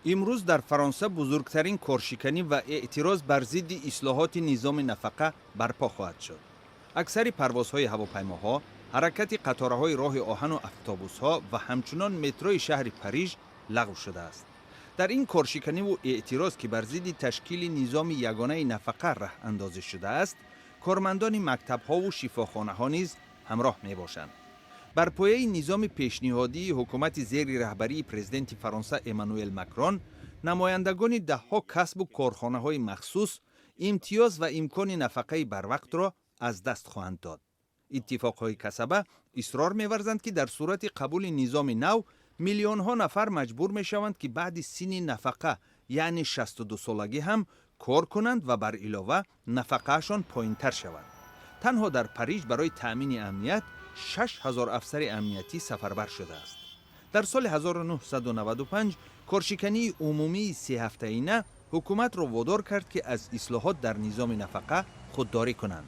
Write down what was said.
Имрӯз дар Фаронса бузургтарин коршиканӣ ва эътироз бар зидди ислоҳоти низоми нафақа барпо хоҳад шуд. Аксари парвозҳои ҳавопаймоҳо, ҳаракати қатораҳои роҳи оҳану автобусҳо ва ҳамчунон метрои шаҳри Париж лағв шудааст. Дар ин коршиканиву эътироз, ки бар зидди ташкили низоми ягонаи нафақа раҳандозӣ шудааст, кормандони мактабҳову шифохонаҳо низ ҳамроҳ мебошанд. Бар пояи низоми пешниҳодии ҳукумати зери раҳбарии президенти Фаронса Эммануэл Макрон, намояндагони даҳҳо касбу корхонаҳои махсус имтиёз ва имкони нафақаи барвақтро аз даст хоҳанд дод. Иттифоқҳои касаба исрор меварзанд, ки дар сурати қабули низоми нав миллионҳо нафар маҷбур мешаванд, ки баъди синни нафақа, яъне 62-солагӣ ҳам кор кунанд ва бар илова нафақаашон поинтар шавад. Танҳо дар Париж барои таъмини амният 6000 афсари амниятӣ сафарбар шудааст. Дар соли 1995 коршикании умумии сеҳафтаина ҳукуматро водор кард, ки аз ислоҳот дар низоми нафақа худдорӣ кунанд.